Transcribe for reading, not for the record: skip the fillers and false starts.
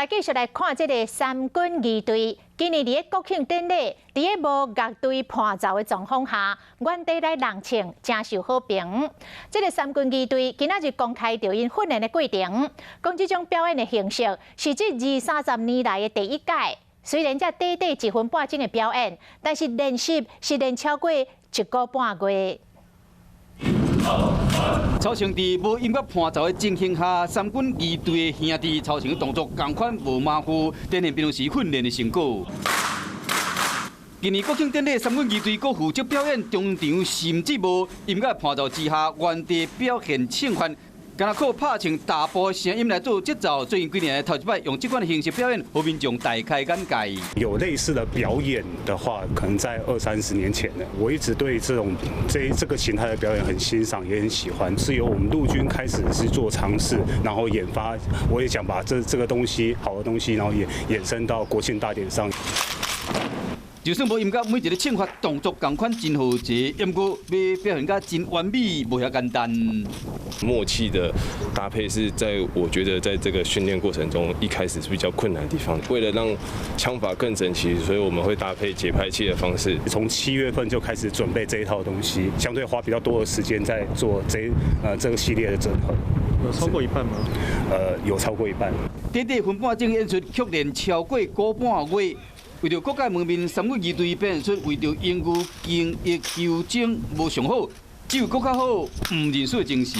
來繼續來看這个三軍儀隊，今年佇咧國慶典禮，佇咧無樂隊伴奏的狀況下，原地來弄槍，誠受好評。這个三軍儀隊今仔日公開著𪜶訓練的過程，講這種表演的形式是這二三十年來的第一屆。雖然才短短一分半鐘的表演，但是練習是練超過一個半月。操場佇無音樂伴奏的情形下，三軍儀隊的兄弟操場動作仝款無馬虎，展現平常時訓練的成果。今年國慶典禮，三軍儀隊閣負責表演，中場甚至無音樂伴奏之下，原地表現槍法，敢若靠拍槍大步的聲音來做節奏。最近幾年頭一擺用這款的形式表演，予民眾大開眼界。有類似的表演的話，可能在二三十年前呢。我一直對這種這個形態的表演很欣賞，也很喜歡。是由我們陸軍開始是做嘗試，然後研發。我也想把這個東西好的東西，然後也延伸到國慶大典上。就算無音樂，每一个槍法動作仝款真和諧，毋過欲表現甲真完美，無遐簡單。默契的搭配是在我覺得在這個訓練過程中一開始是比較困難的地方。為了讓槍法更整齊，所以我們會搭配節拍器的方式。從7月份就開始準備這一套東西，相對花比較多的時間在做這個系列的整合。有超過一半嗎？有超過一半。短短分半鐘演出，卻練超過個半月。為著各界門面，三軍儀隊表現出為著榮譽精益求精無上好，只有閣較好，毋認輸的精神。